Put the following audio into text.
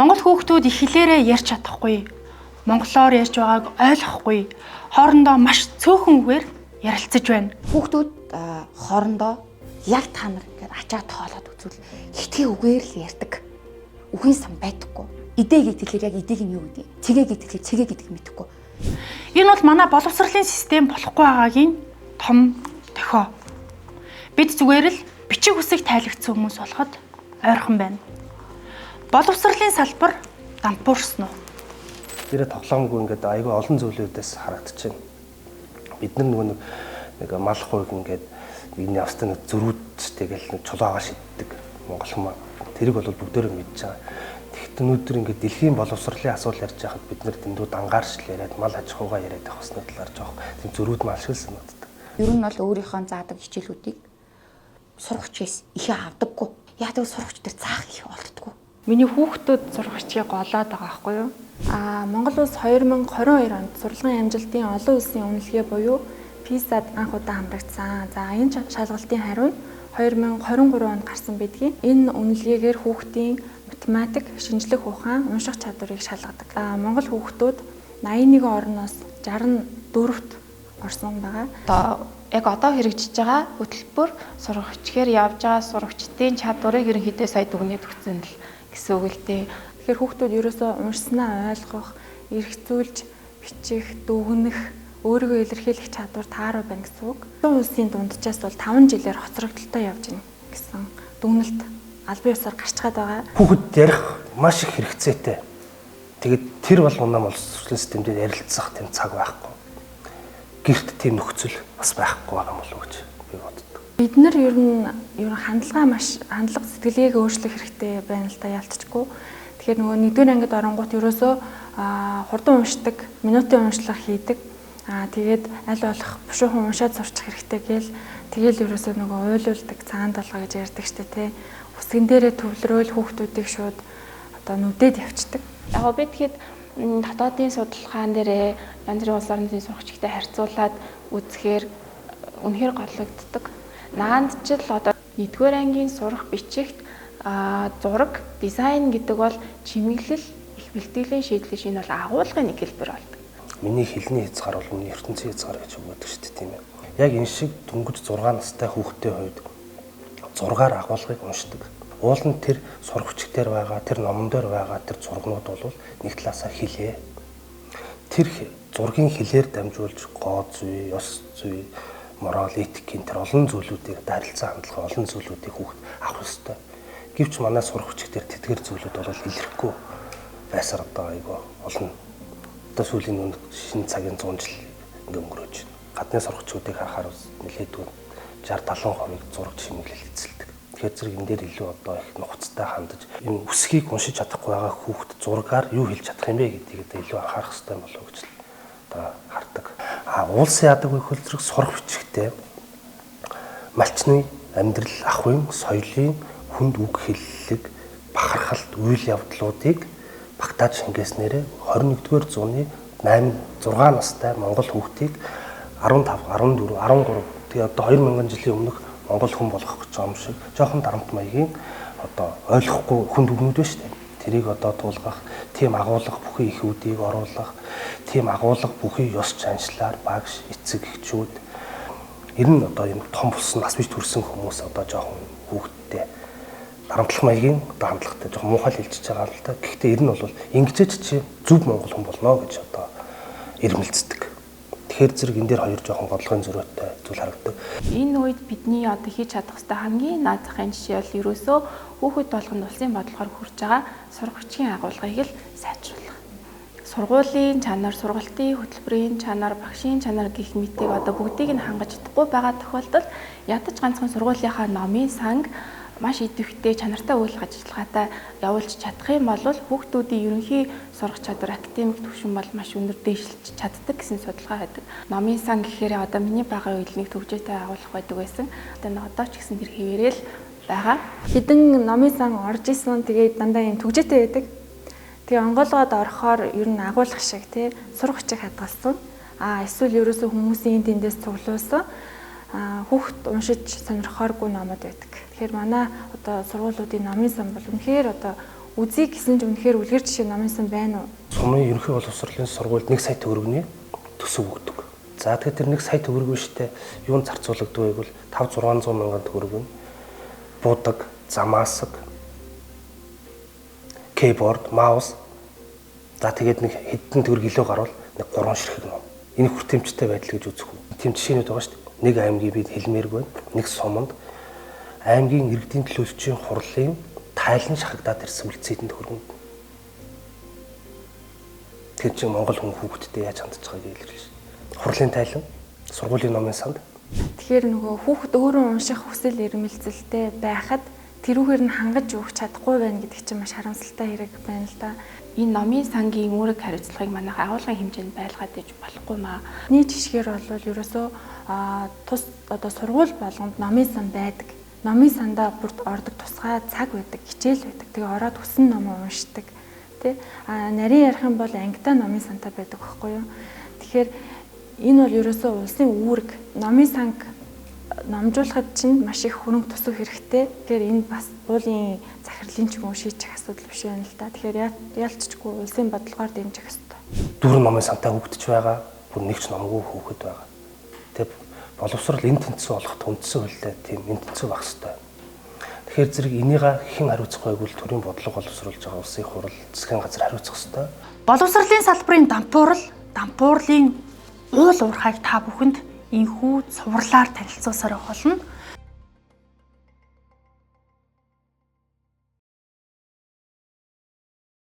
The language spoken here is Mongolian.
Монгол хүүхдүүд их хэлээрээ ярьж чадахгүй, монголоор ярьж байгааг ойлгохгүй, хоорондоо маш цөөхөн үгээр ярилцаж байна. Хүүхдүүд хоорондоо яг та нар ингээд ачаа тоолоод үзвэл хитгэн үгээр л ярьдаг. Үгийн сан байдаггүй. Идэ гэхлээр яг идээг нь юу гэдэг? Цэгэ гэхлээр цэгэ гэдгийг мэдэхгүй. Энэ бол манай боловсролын систем болохгүй байгаагийн том дохио. Бид зүгээр л бичиг үсэг тайлагдсан хүмүүс болоход ойрхон байна. Боловсролын салбар дампуурсан уу? Тэрэ тоглоомгүй ингээд айгүй олон зүйлүүдээс харагдчихэв. Бид нар нөгөө нэг мал хуйг ингээд нэг явстаа нэг зөрүүд тэгэл нэг чулуугаа шиддэг монгол хүмүүс. Тэрийг бол бүгдээрээ мэдж байгаа. Тэгэхдээ өнөөдөр ингээд дэлхийн боловсролын асуудал ярьж байхад бид нар дэндүү дангааршил яриад мал аж ахуйгаа яриад явах хэсний талаар жоох тийм зөрүүд мал шиг санагддаг. Ер нь бол өөрийнхөө заадаг хичээлүүдийг сурагчээс их авдаггүй. Яг тэр сурагч дээр заах их олддоггүй. Миний хүүхдүүд сурагчийг голоод байгаа байхгүй юу? Монгол улс 2022 онд сурлагын амжилтын олон улсын үнэлгээ буюу PISA-д анх удаа хамрагдсан. За, энэ шалгалтын хариу нь 2023 онд гарсан байдгийг. Энэ үнэлгээгээр хүүхдийн математик, шинжлэх ухаан, унших чадварыг шалгадаг. Монгол хүүхдүүд 81 орноос 64-т орсон байгаа. Одоо яг одоо хэрэгжиж байгаа хөтөлбөр сурагчгээр явж байгаа сурагчдын чадварыг ерөнхийдөө сая дүгнээд өгсөн л гэсэн үг л дээ. Тэгэхээр хүүхдүүд ерөөсөө уншсанаа ойлгох, эргцүүлж бичих, дүгнэх, өөрийгөө илэрхийлэх чадвар тааруу байна гэсэн үг. Олон улсын дунджаас бол 5 жилээр хоцрогдолтой явж байна гэсэн дүгнэлт албан ёсоор гарчгаад байгаа. Хүүхэд ярих маш их хэрэгцээтэй. Тэгээд тэр болгоноо боловсролын системд ярилцах тийм цаг байхгүй. Гэрт тийм нөхцөл бас байхгүй байгаа юм болов уу гэж би боддог. Бид нар ер нь хандлага маш хандлага сэтгэлгээг өөрчлөх хэрэгтэй байна л да, ялцчихгүй. Тэгэхээр нөгөө нэгдүгээр ангид оронгууд ерөөсөө хурдан уншдаг, минутын уншлага хийдэг. Тэгээд аль болох бушуухан уншаад сурчих хэрэгтэй гээл тэгэл ерөөсөө нөгөө уйлуулдаг, цагаан толгой гэж ярьдаг штэ тий. Үсгэн дээрээ төвлөрөөл хүүхдүүдийг шууд одоо нүдээд явцдаг. Яг би тэгэхэд дотоодын судалгаан дээрээ янз бүрийн улс орнуудын сурагчтай харьцуулаад үзэхээр үнэхээр голлогддог. Наанд ч л одоо нэгдүгээр ангийн сурах бичигт зураг, дизайн гэдэг бол чимэглэл, их бэлтгэлийн шийдлийн шинэ бол агуулгын нэг хэлбэр болдог. Миний хэлний хязгаар бол миний ертөнцийн хязгаар гэж өгдөг шүү дээ, тийм ээ. Яг энэ шиг дөнгөж 6 настай хүүхдийн хувьд зургаар агуулгыг уншдаг. Уул нь тэр сурах бичиг дээр байгаа, тэр номон дээр байгаа тэр зургнууд бол нэг талаасаа хилээ. Тэр зургийн хилээр дамжуулж гоо зүй, ёс зүй, морал, этикийн тэр олон зүйлүүдийг харилцаа хандлага олон зүйлүүдийг хүүхд авах ёстой. Гэвч манай сурах бичиг дээр тэдгэр зүйлүүд бол илэрхгүй байсаар одоо айгүй олон одоо сүүлийн нүг шинэ цагийн 100 жил ингээ өнгөрөөж байна. Гадны сурагчдыг харахаар нэлээдгүй 60 70% зураг чимэглэл эзэлдэг. Тэгэхээр зэрэг энэ дээр илүү одоо их нухацтай хандаж энэ үсгийг уншиж чадахгүй байгаа хүүхд зургаар юу хэлж чадах юм бэ гэдгийг одоо илүү анхаарах хэрэгтэй болов уу гэж одоо хардаг. Уулсын яадаг вэ гэхэл зэрэг сурах бичигтэй малчны амьдрал ахуйн соёлын хүнд үг хэллэг бахархалт үйл явдлуудыг багтааж шингээснээрээ 21-р зууны 8 6 настай монгол хүүхдийг 15, 14, 13 тэгээ одоо 2000 жилийн өмнөх монгол хүн болгох гэж байгаа юм шиг жоохон дарамт маягийн одоо ойлгохгүй хүнд үгнүүд байна шүү дээ. Тэрийг одоо туулгах, тийм агуулга бүхий эхүүдийг оруулах, тийм агуулга бүхий ёс чаншлаар багш, эцэг эхчүүд ер нь одоо юм том болсон нас бич төрсэн хүмүүс одоо жоохон хүүхдтэй дарамтлах маягийн одоо хандлагатай жоохон муухай хэлчихэж байгаа л да. Гэхдээ ер нь бол ингэжээч чи зөв монгол хүн болно гэж одоо ирмэлцдэг. Тэгэхээр зэрэг энэ дээр хоёр жоохон бодлогын зөрөөтэй зүйл харагддаг. Энэ үед бидний одоо хийж чадах ёстой хамгийн наад захын жишээ бол ерөөсөө хүүхэд болгонд улсын бодлогоор хүрч байгаа сургагчийн агуулгыг л сайжруулах. Сургуулийн чанар, сургалтын хөтөлбөрийн чанар, багшийн чанар гэх мэтийг одоо бүгдийг нь хангаж чадахгүй байгаа тохиолдолд ядаж ганцхан сургуулийнхаа номын санг маш идэвхтэй чанартай үйл ажиллагаатай явуулж чадах юм бол хүүхдүүдийн ерөнхий сурах чадвар, академик түвшин бол маш өндөр дээшилж чаддаг гэсэн судалгаа байдаг. Номын сан гэхээр одоо миний бага үед нэг төвжээтэй агуулах байдаг байсан. Одоо ч гэсэн тэр хэвээрээ л байгаа. Хэдэн номын сан орж исэн, тэгээд дандаа юм төвжээтэй байдаг. Тэгээ онгойлгоод орохоор ер нь агуулах шиг тий сурах бичиг хадгалсан. Эсвэл ерөөсөө хүмүүсийн тэндээс цуглуулсан хүүхд уншиж сонирхооргүй номод байдаг. Тэгэхээр манай одоо сургуулиудын номын сан бол үнэхээр одоо Үзье гэсэн ч үнэхээр үлгэр жишээ номын сан байна уу? Сумын ерөнхий боловсролын сургуульд 1 сая төгрөгийн төсөв өгдөг. За тэгэхээр тэр 1 сая төгрөг биштэй юунд зарцуулагддаг вэ гэвэл 5 600 мянган төгрөг нь будаг, замаасаг, keyboard, mouse. За тэгээд нэг хэдэн төгрөг илүү гарвал нэг 3 ширхэг ном. Энэ хүртээмжтэй байдал гэж үзэх үү? Тийм жишээнүүд байгаа шүү дээ. Нэг аймгийн бид хэлмээргүй байна. Нэг суманд аймгийн иргэдийн төлөөлөгчийн хурлын тайлан шахагдаад ирсэн үлдсэн хэдэн төгрөгөнд. Тэр чинь Монгол хүн хүүхэдтэй яаж хандж байгааг илэрлээ. Хурлын тайлан, сургуулийн номын санд. Тэгэхээр нөгөө хүүхэд өөрөө унших хүсэл эрмэлзэлтэй байхад тэрүүгээр нь хангаж өгч чадахгүй байна гэдэг чинь маш харамсалтай хэрэг байна л да. Энэ номын сангийн үүрэг хариуцлагыг манайх агуулгын хэмжээнд байлгаад иж болохгүй маа. Миний жишгээр бол ерөөсөө тус одоо сургууль болгонд номын сан байдаг. Номын сандаа бүрд ордог тусгай цаг байдаг, хичээл байдаг. Тэгээ ороод хүсэн номоо уншдаг. Тэ? А нарийн ярих юм бол ангидаа номын сантай байдаг байхгүй юу? Тэгэхээр энэ бол ерөөсөө улсын үүрэг. Номын санг номжуулахад чинь маш их хөрөнгө төсөв хэрэгтэй. Тэгэхээр энэ бас уулын захирлын ч юм уу шийдчих асуудал биш юм л да. Тэгэхээр ялцчгүй улсын бодлогоор дэмжих ёстой. Дүүрэн номын сантай хүүхдч байгаа, бүр нэг ч номгүй хүүхэд байгаа. Тэгээ боловсрол энэ тэнцвэр болоход үндсэн хуультай тийм энэ тэнцвэр байх ёстой. Тэгэхээр зэрэг энийга хэн хариуцах вэ гэвэл төрийн бодлого боловсруулж байгаа улсын хурал, засгийн газар хариуцах ёстой. Боловсролын салбарын дампуурал, дампуурлын уул уурхайг та бүхэнд энхүү цувралаар танилцуулсаар болно.